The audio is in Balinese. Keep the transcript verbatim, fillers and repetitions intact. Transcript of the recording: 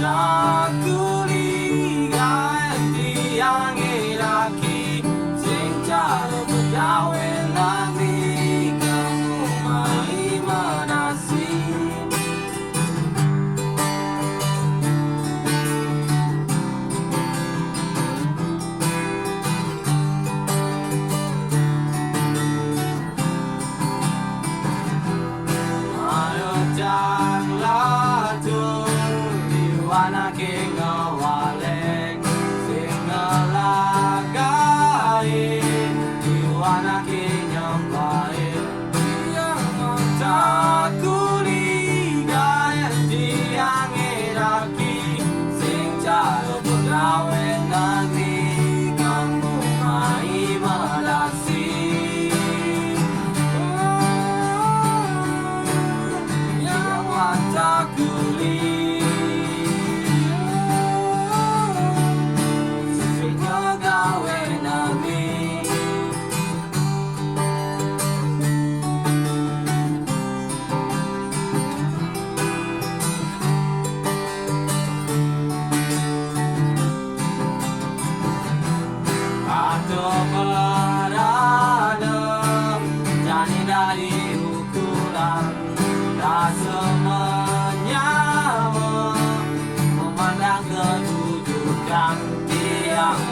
Takuli gae tiang e laki, sing calo begawe nami kamu mai manasi. Ayo cang latung di wana ke ngawaleng, sing ngalagai di wana ke nyambai. Yang takuli gae tiang e laki, sing calo begawe nami kamu mai manasi. Yang takuli sing gawe nami. Atau berada jani dari ukuran rasa menyawa, memandang kedudukan tiang